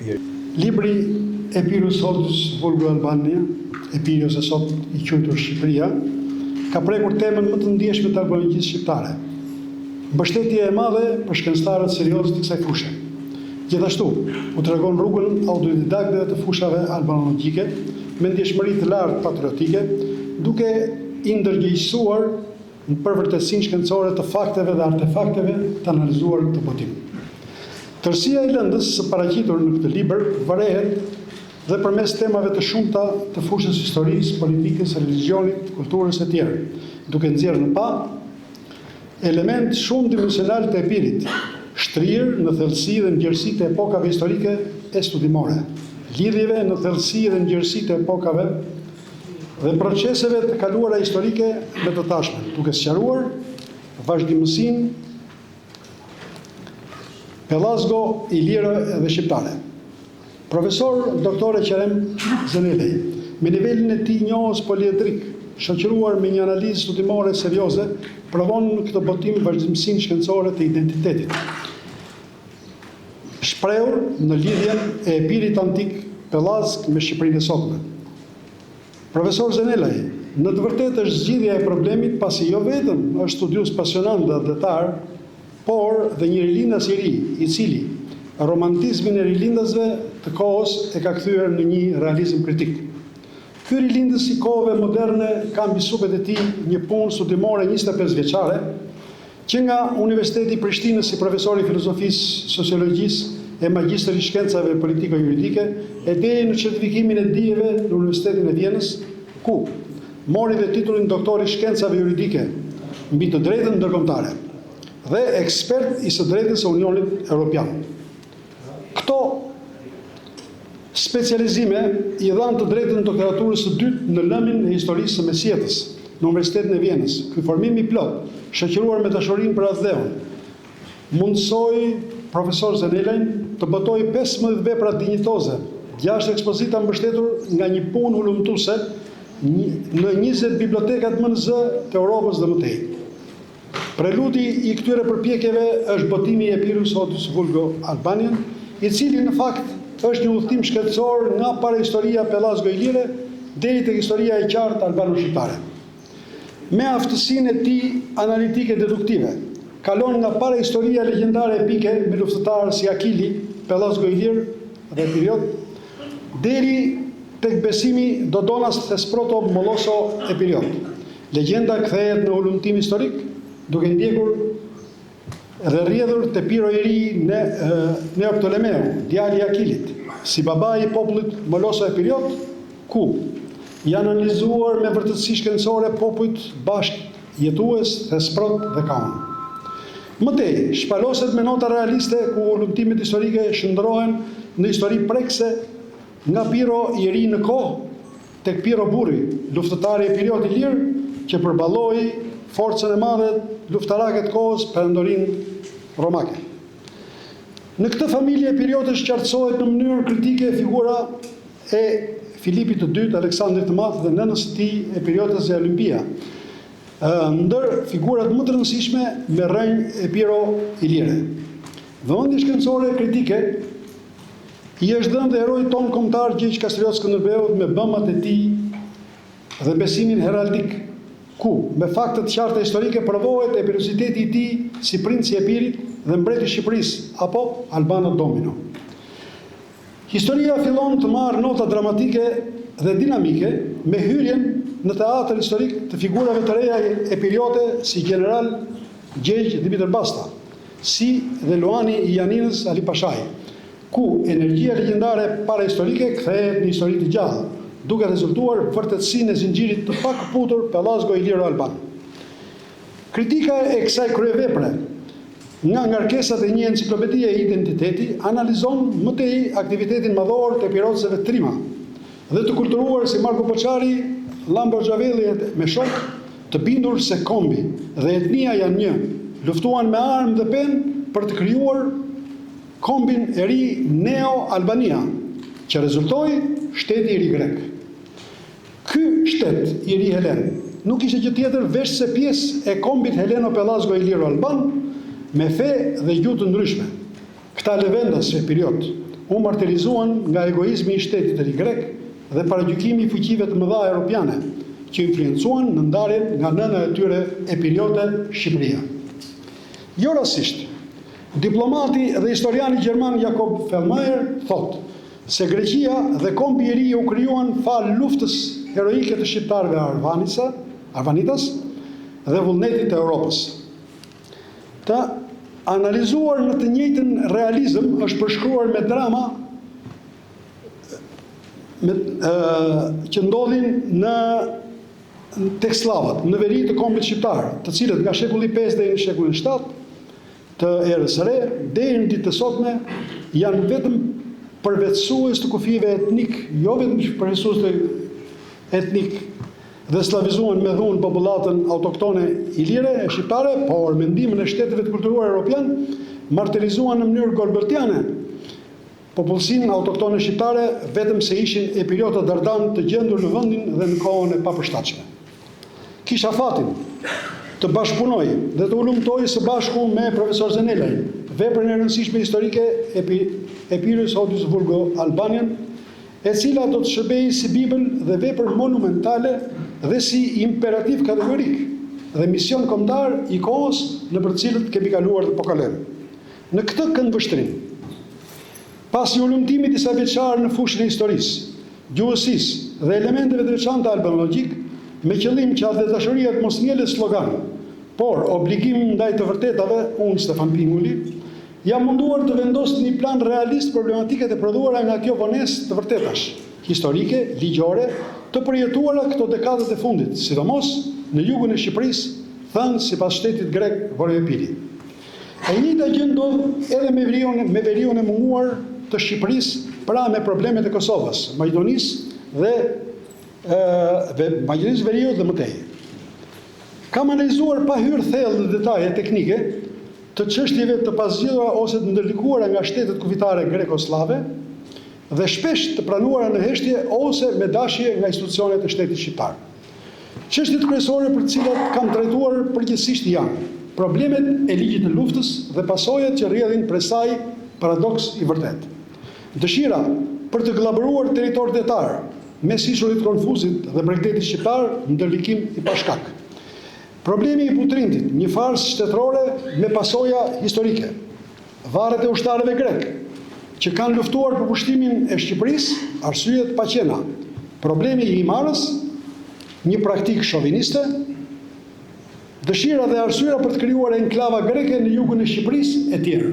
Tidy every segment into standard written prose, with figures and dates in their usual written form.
Epiri. Libri Epirus Hodis Vulgo Albania, Epiri ose sot i quajtur Shqipëria, ka prekur temën më të ndjeshme të albanologjisë shqiptare. Mbështetje e madhe për shkencëtarët seriozë të kësaj fushe. Gjithashtu, u tregon rrugën autodidaktëve të fushave albanologjike me ndjeshmëri të lartë patriotike, duke i ndërgjegjësuar për vërtetësinë shkencore të fakteve dhe artefakteve të analizuar në këtë botim. Tërësia e lëndës së paraqitur në këtë libër vërehet dhe përmes temave të shumta të fushës historisë, politikës, religjionit, kulturës etj. Duke nxjerrë në pah elementë shumëdimensionalë të Epirit, shtrirë në thellësi dhe në gjerësi të epokave historike e studimore, lidhjeve në thellësi dhe në gjerësi të epokave dhe proceseve të kaluara historike me të tashmen, duke sqaruar vazhdimësinë pellazgo-ilire dhe shqiptare. Profesor Doktor Eqerem Zenelaj, me nivelin e tij njohës poliedrik, shoqëruar me një analizë studimore serioze, provon në këtë botim vazhdimësinë shkencore të identitetit, shprehur në lidhjen e Epirit antik pellazg me Shqipërinë e sotme. Profesor Zenelaj, në të vërtetë është zgjidhja e problemit pasi jo vetëm është studiues pasionant dhe atdhetar, por dhe një rilindas i ri, i cili romantizmin e rilindasve të kohës e ka kthyer në një realizëm kritik. Ky rilindës i kohëve moderne ka mbi supet e tij një punë studimore 25 vjeçare, Që nga Universiteti i Prishtinës si profesor i Filozofisë, Sociologjisë e Magjistër i Shkencave Politiko-Juridike e deri në certifikimin e dijeve në Universitetin e Vjenës, ku mori dhe titullin Doktor i Shkencave Juridike mbi të drejtën ndërkombëtare dhe ekspert i së drejtës së Unionit Europian. Këto specializime i dhanë të drejtën doktoraturës së dytë në lëmin e historisë së mesjetës në Universitetin e Vjenës. Ky formim i plotë, shoqëruar me dashurinë për atdheun, mundësoi profesor Zenelajn të botojë 15 vepra dinjitoze, 6 ekspozita mbështetur nga një punë hulumtuese në 20 bibliotekat më në zë të Europës dhe më tej. Preludi i këtyre përpjekjeve është botimi i Epirus Hodis Vulgo Albanian, i cili në fakt është një udhëtim shkencor nga parahistoria pellazgo-ilire deri tek historia e qartë albano-shqiptare. Me aftësinë e tij analitike deduktive, kalon nga parahistoria legjendare epike me luftëtarë si Akili, pellazgo-ilir dhe epiriot, deri tek besimi dodonas thesproto moloso epiriot. Legjenda kthehet në hulumtim historik, duke ndjekur dhe rrjedhur te Piro i ri ne, Neoptolemeu, djali i Akilit, si babai i popullit Moloso Epiriot, ku janë analizuar me vërtetësi shkencore popujt bashkëjetues Thesprot dhe Kaun. Më tej, shpaloset me nota realiste ku hulumtimet historike shndërrohen në histori prekëse nga Piro i ri në kohë Tek Pirro Burri, luftëtari epiriot ilir që përballoi forcën e madhe luftarake të kohës, Perandorinë Romake. Në këtë familje epiriotësh qartësohet në mënyrë kritike figura e Filipit të Dytë, Aleksandrit të Madh dhe nënës së tij epiriotëse Olimpia, ndër figurat më të rëndësishme me rrënjë epiro-ilire. Vëmendje shkencore kritike I është dhënë dhe heroit tonë kombëtar Gjergj Kastriot Skënderbeut me bëmat e tij dhe besimin heraldik, ku, me fakte të qarta historike provohet epirositeti i tij si princ i Epirit dhe mbret i Shqipërisë, apo Albano Domino. Historia fillon të marrë nota dramatike dhe dinamike me hyrjen në teatër historik të figurave të reja epiriote si gjeneral Gjergj Dhimitër Basta, si dhe Luani i Janinës Ali Pashai, ku energjia legjendare parahistorike kthehet në histori të gjallë, duke rezultuar vërtetësinë e zinxhirit të pakëputur pellazgo-iliro-alban. Kritika e kësaj kryevepre, nga ngarkesat e një enciklopedie identiteti, analizon më tej aktivitetin madhor të epirotësve trima dhe të kulturuar si Marko Boçari, Llambro Xhavelli e me shokë, të bindur se kombi dhe etnia janë një, luftuan me armë dhe penë për të krijuar kombin e ri Neo Albania, që rezultoi shteti i ri grek. Ky shtet i ri helen nuk ishte gjë tjetër veçse pjesë e kombit heleno-pellazgo-iliro-alban me fe dhe gjuhë të ndryshme. Këta levendas epiriotë. u martirizuan nga egoizmi i shtetit të ri grek dhe paragjykimi i fuqive të mëdha europiane, që influencuan në ndarjen nga nëna e tyre epiriote, Shqipëria. Jo rastësisht, diplomati dhe historiani gjerman Jakob Fellmajer thotë se Greqia dhe kombi i ri u krijuan falë luftës heroike të shqiptarëve arvanisa, arvanitas dhe vullnetit të Europës. Të analizuar në të njëjtën realizëm është përshkruar me drama me, e, që ndodhin në tek sllavët, në veri të kombit shqiptar, të cilët nga shekulli 5 deri në shekullin 7 të erës së re, deri në ditët e sotme janë vetëm përvetësues të kufijve etnik, jo vetëm përvetësues të etnik dhe sllavizuan me dhunë popullatën autoktone ilire e shqiptare, por me ndihmën e shteteve të kulturuara europian, martirizuan në mënyrë golgoltiane popullsinë autoktone shqiptare vetëm se ishin epiriota dardanë të gjendur në vendin dhe në kohën e papërshtatshme. Kisha fatin të bashkëpunoj dhe të hulumtoj së bashku me profesor Zenelajn veprën e rëndësishme historike Epi, Epirus Odius Vulgo Albanian, e cila do të shërbejë si bibël dhe vepër monumentale dhe si imperativ kategorik dhe mision kombëtar i kohës nëpër të cilët kemi kaluar dhe po kalojmë. Në këtë këndvështrim, pas një hulumtimi disavjeçar në fushën e historisë, gjuhësisë dhe elementeve të veçanta albanologjik, me qëllim që atdhedashuria të mos ngelet slogan, por obligim ndaj të vërtetave, unë Stefan Pinguli, Jam munduar të vendos në një plan realist problematikat e prodhuara nga kjo vonesë të vërtetash, historike, ligjore, të përjetuara këto dekadat e fundit, sidomos në jugun e Shqipërisë, thënë sipas shtetit grek Vorio-Epiri. E njëjta gjë ndodh edhe me veriun, me veriun e munguar të Shqipërisë, pra me problemet e Kosovës, Maqedonisë dhe ë Maqedonisë Veriut dhe më tej. Kam analizuar pa hyrë thellë në detaje teknike të çështjeve të pazgjidhura ose të ndërlikuara nga shtetet kufitare greko-sllave dhe shpesh të pranuara në heshtje ose me dashje nga institucionet e shtetit shqiptar. Çështjet kryesore për të cilat kam trajtuar përgjithësisht janë, problemet e ligjit të luftës dhe pasojat që rrjedhin prej saj, paradoks i vërtetë. Dëshira për të gllabëruar territor detar mes ishullit Korfuzit dhe bregdetit shqiptar, ndërlikim i pashkak. Problemi i Butrintit, një farsë shtetërore me pasoja historike. Varret e ushtarëve grekë, që kanë luftuar për pushtimin e Shqipërisë, arsye të paqena. Problemi i Himarës, një praktikë shoviniste, dëshira dhe arsyeja për të krijuar enklava greke në jugun e Shqipërisë etj.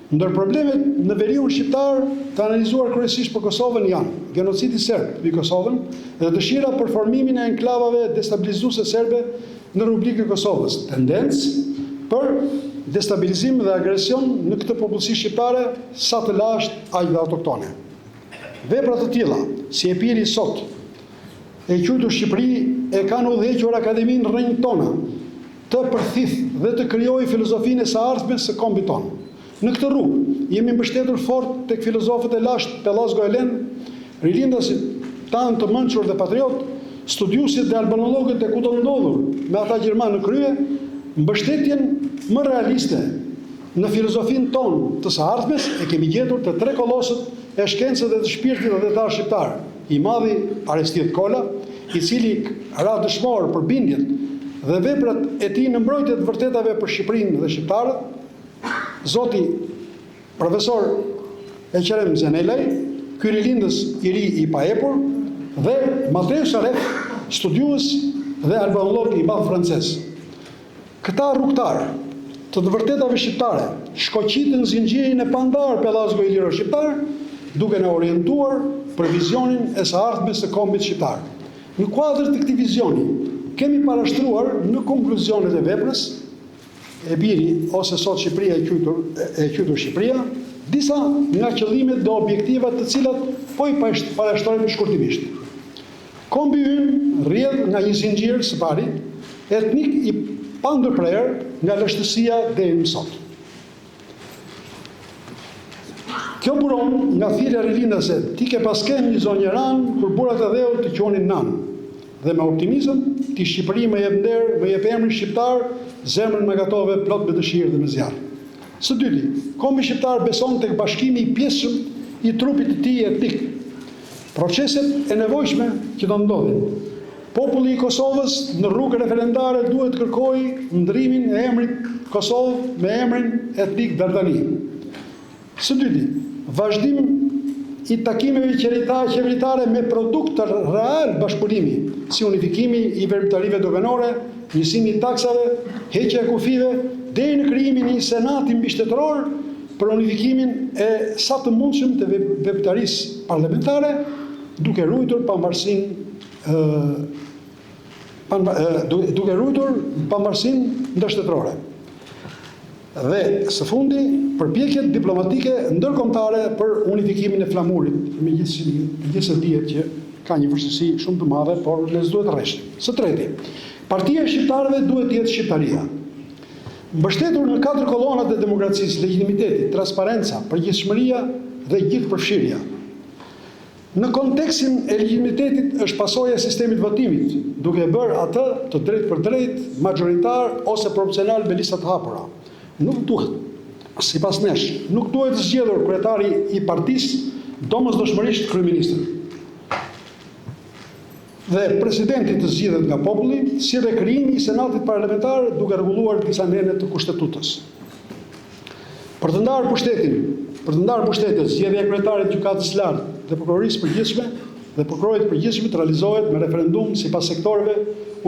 Ndër problemet në veriun shqiptar të analizuar kryesisht për Kosovën janë, gjenocidi serb mbi Kosovën dhe dëshira për formimin e enklavave destabilizuese serbe në Republikën e Kosovës, tendencë për destabilizim dhe agresion në këtë popullsi shqiptare sa të lashtë aq dhe autoktone. Vepra të tilla, si Epiri sot e quajtur Shqipëri e kanë udhëhequr Akademinë rrënjët tona, të përthithë dhe të krijojë filozofinë e së ardhmes së kombit tonë. Në këtë rrugë, jemi mbështetur fort tek filozofët e lashtë pellazgo-helenë, rilindasit tanë të mençur dhe patriotë, studiuesit dhe albanologët e kudondodhur me ata gjermanë në krye, mbështetjen më realiste në filozofinë tonë të së ardhmes e kemi gjetur te tre kolosët e shkencës dhe të shpirtit atdhetar shqiptar, I madhi Aristidh Kola, i cili ra dëshmor për bindjet dhe veprat e tij në mbrojtje të vërtetave për Shqipërinë dhe shqiptarët, zoti profesor Eqrem Zenelaj, ky rilindës i ri i paepur, dhe Mateo Saref, studiues dhe albanolog i madh francez. Këta rrugëtarë të të vërtetave shqiptare shkoqitën zinxhirin e pandarë pellazgo-iliro-shqiptar, duke na orientuar për vizionin e së ardhmes së kombit shqiptar. Në kuadër të këtij vizioni, kemi parashtruar në konkluzionet e veprës Epiri ose sot Shqipëria e quajtur e quajtur Shqipëria, disa nga qëllimet dhe objektivat të cilat po i parashtrojmë shkurtimisht. Kombi ynë rrjedh nga një zinxhir, së pari, etnik i pandërprerë nga lashtësia deri më sot. Kjo buron nga thirrja rilindase, ti ke pas kenë një zonjë e ranë, kur burrat e dheut të quanin nanë. Dhe me optimizëm, ti Shqipëri më jep nder, më jep emrin shqiptar, zemrën ma gatove plot me dëshirë dhe me zjarr. Së dyti, kombi shqiptar beson tek bashkimi i pjesshëm i trupit të tij etnik. Proceset e nevojshme që do ndodhin. Populli i Kosovës në rrugë referendare duhet të kërkojë ndrrimin e emrit Kosovë me emrin etnik Dardani. Së dyti, vazhdim i takimeve qeveritare me produkt real bashkëpunimi, si unifikimi i veprimtarive doganore, njësimi i taksave, heqja e kufijve, deri në krijimin e një senati mbishtetëror për unifikimin e sa të mundshëm të veprimtarisë parlamentare, duke ruajtur pavarësinë duke ruajtur pavarësinë ndërshtetërore. Dhe, së fundi, përpjekjet diplomatike ndërkombëtare për unifikimin e flamurit, megjithëse megjithëse dihet që ka një vështirësi shumë të madhe, por ne s'duhet të rreshtim. Së treti, partia e shqiptarëve duhet të jetë shqiptaria. Mbështetur në katër kolonat e demokracisë, legjitimitetit, transparenca, përgjegjshmëria dhe gjithëpërfshirja. Në kontekstin e legjitimitetit është pasojë e sistemit të votimit, duke e bërë atë të drejtpërdrejtë, maxhoritar ose proporcional me lista të hapura. Nuk duhet, sipas nesh, nuk duhet zgjedhur kryetari i partisë domosdoshmërisht kryeministër. Dhe presidenti të zgjidhet nga populli, si dhe krijimi i Senatit Parlamentar duke rregulluar disa nene të Kushtetutës. Për të ndarë pushtetin, për të ndarë pushtetet, zgjedhja e kryetarit të Gjykatës së Lartë dhe Prokurorisë së Përgjithshme dhe Prokurorit të Përgjithshëm të realizohet me referendum sipas sektorëve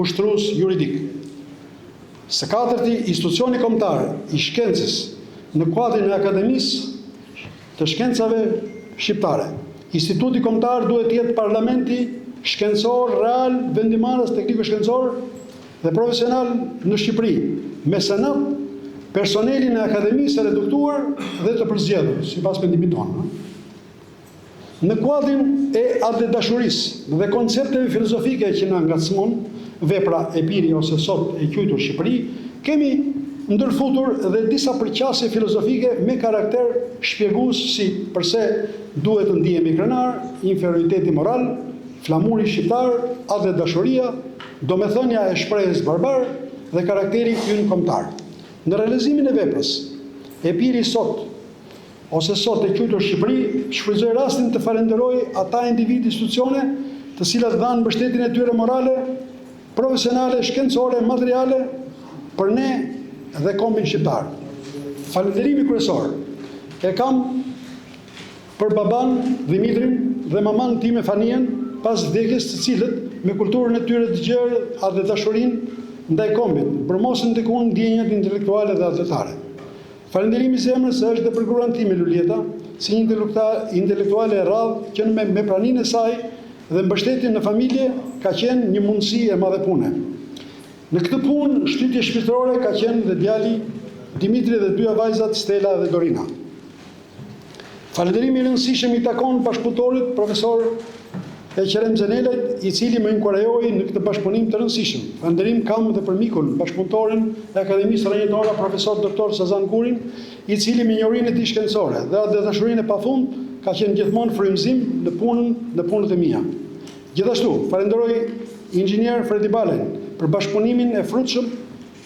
ushtrues juridik. Së katërti, institucioni kombëtar i shkencës në kuadrin e Akademisë të Shkencave Shqiptare. Instituti Kombëtar duhet të jetë parlamenti shkencor real vendimmarrës tekniko-shkencor dhe profesional në Shqipëri, me senat, personelin e Akademisë së reduktuar dhe të përzgjedhur, sipas mendimit tonë. Në kuadrin e atdhedashurisë dhe koncepteve filozofike që na ngacmon vepra Epiri ose sot e quajtur Shqipëri, kemi ndërfutur dhe disa përqasje filozofike me karakter shpjegues si përse duhet të ndihemi krenarë, inferioriteti moral, flamuri shqiptar, atdhedashuria, domethënia e shprehjes barbar dhe karakteri ynë kombëtar. Në realizimin e veprës Epiri sot ose sot e quajtur Shqipëri, shfrytëzoj rastin të falenderoj ata individë institucione të cilat dhanë mbështetjen e tyre morale, profesionale, shkencore, materiale për ne dhe kombin shqiptar. Falënderimi kryesor e kam për babanë Dhimitrin dhe mamanë time Fanien pas vdekjes të cilët me kulturën e tyre të gjerë atdhedashurinë ndaj kombit, brumosën tek unë ndjenjat intelektuale dhe atdhetare. Falënderimi i zemrës është dhe për gruan time Luljeta, si një intelektuale e rrallë që me, me praninë e saj dhe mbështetjen në familje ka qenë një mundësi e madhe pune. Në këtë punë shtytje shpirtërore ka qenë dhe djali Dimitri dhe dyja vajzat Stela dhe Dorina. Falënderimi i rëndësishëm i takon bashkëpunëtorit profesor Eqrem Zenelajt, i cili më inkurajoi në këtë bashkëpunim të rëndësishëm. Falënderim kam dhe për mikun, bashkëpunëtorin e Akademisë Rrënjët Tona, profesor doktor Sazan Gurin, i cili me njohurinë e tij shkencore dhe atdhedashurinë e pafund ka qenë gjithmonë frymëzim në punën në punët e mia. Gjithashtu, falënderoj inxhinier Fredi Balajn për bashkëpunimin e frutshëm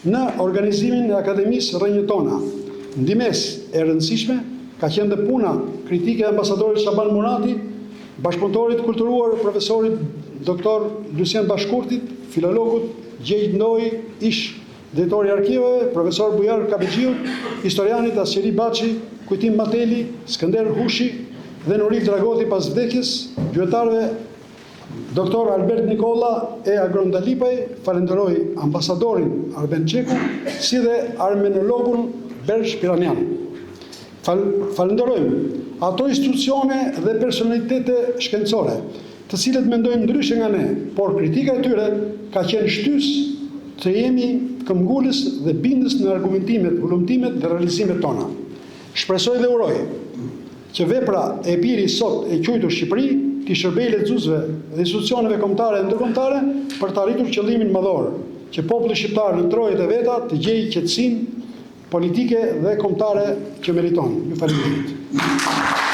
Në organizimin e Akademisë Rrënjët Tona, ndihmesë e rëndësishme ka qenë dhe puna kritike e ambasadorit Shaban Murati, bashkëpunëtorit të kulturuar profesorit Doktor Lusjen Bashkurtit, filologut Gjergj Ndoi, ish drejtor i arkivave, profesor Bujar Kapexhiut, historianit Asqeri Baçi, Kujtim Mateli, Skënder Hushi dhe Nuri Dragoti pas vdekjes, gjuetarëve Doktor Albert Nikolla e Agron Dalipaj, falënderoj ambasadorin Arben Çeku, si dhe armenologun Berj Piranian. Fal, falënderojmë ato institucione dhe personalitete shkencore, të cilët mendojnë ndryshe nga ne, por kritika e tyre ka qenë shtysë të jemi këmbgulës dhe bindës në argumentimet, hulumtimet dhe realizimet tona. Shpresoj dhe uroj që vepra Epiri sot e quajtur Shqipëri t'i shërbejë lexuesve dhe institucioneve kombëtare e ndërkombëtare për të arritur qëllimin madhor, që populli shqiptar në trojet e veta të gjejë qetësinë politike dhe kombëtare që meriton. Ju faleminderit.